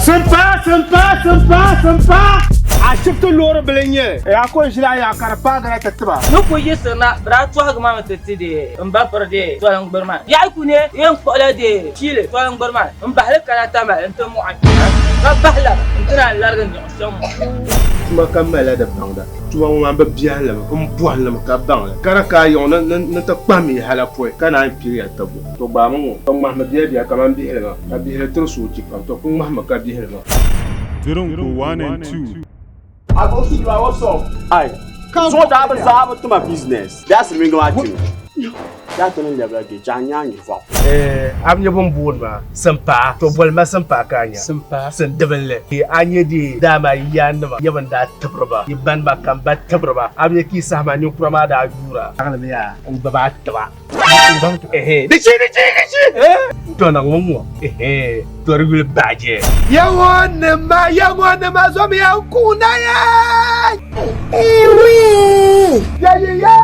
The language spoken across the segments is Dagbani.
Simpaa, simpaa, simpaa, simpaa! Ashibiti loori bili n-nyɛ li. A ko ʒili a yaɣa ka di paagila ti tiba. Ni ku yiɣisirina, bɛ daa tɔhigi ma mi ti ti deei m ba piri deei toliŋgbiri maa. Yaɣi ku ne yɛn kpuɣila deei piili toliŋgbiri maa m-bahi li kana Tamale nti mɔɣi ka bahi labi nti naan larigi niɣi sɔŋ mɔɣu. Tuma ka malila di baŋda. Tuma ŋɔ maa bi biɛhi li mi, m bɔhi li mi ka baŋ li. Ka di ka a yiŋ ni ni ti kpahim yi hala pɔi ka naan pili ya tibbu. To gbaami ŋɔ, ka ŋmahimi biɛhibiɛhi kaman bihili maa, ka bihili tiri soochi pam, to ku ŋmahimi ka bihili maa. Diriŋ 1 and 2. I go see you, what's up? Ai, so daa bi zaa bi tima business. Daa silimiingi maa kpimi. Daa ti ni lɛbila ge jahi nyaa nyɛ vɔɣu. Eh, a bi nya bɛ ni booni ma Simpaa? To boli ma Simpaa ka a nya. Simpaa. Sindibinli. A nya di dama yi yaannima nyɛ bɛn daa tibiri ba, yi banima ka m ba tibiri ba. A bi nya ka yi saha maa ninkura maa daa yuura. Zaŋli mi yaa n-gbibi a tiba. Ehe, di chi, di chi, di chi. To niŋmi ŋ-ŋɔ. Ehe, to di yuli baje. Yaŋɔnima, yaŋɔnima, zomiya n-kuŋ na ya! Ya yi ya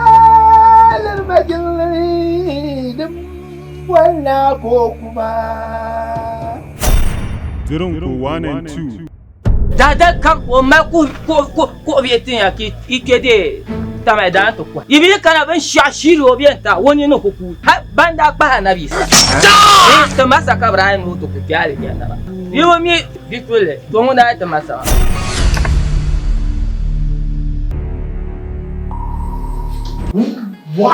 lirima jiŋli din boli na ka o kuma. Diriŋ 1 and 2. Daadal kam ka o mali kuɣu bihi tin ya ka yi kpe deei Tamale daa ti kɔhi. Yi bi yi kana binshɛɣu shiiri o bɛ n-ta o nini ku kuui. Hal ban daa kpahi anabi Yisa ti masa ka bɛ daa yɛn ni o ti ku kpe alijanna maa. Yi bi mi vi tulli, to ŋun daa ti masa maa. Wa!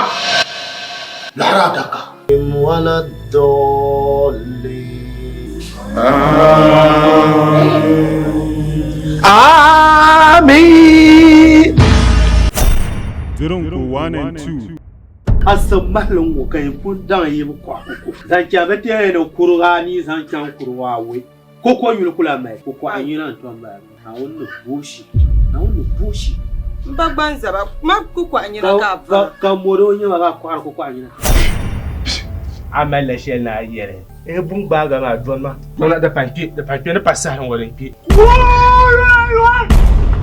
Laɣiri adaka. Wala dolli. Amin. Diriŋ 1 and 2. A sib mahili ŋ-ŋɔ ka yin pun daŋ yi bi kɔhi koko. Zaŋ chaŋ bɛ ti yɛli ni kuriga anii zaŋ chaŋ kuriga awɔi. Koko yuli ku lahi mali koko anyina n-tom bala. Naawuni ni booshi. Naawuni ni booshi. M ba Gbanzaba, ma koko anyina ka a vara. Ka mɔri o nyɛma ka a kɔhiri koko anyina. A malila shɛli ni a yɛli. Ehe buŋ gbaaga maa dɔni ma. Dɔna di pan kpe, di pan kpe ni pa sahiri ŋɔ din kpe.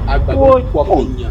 A gba bi kɔbi nya.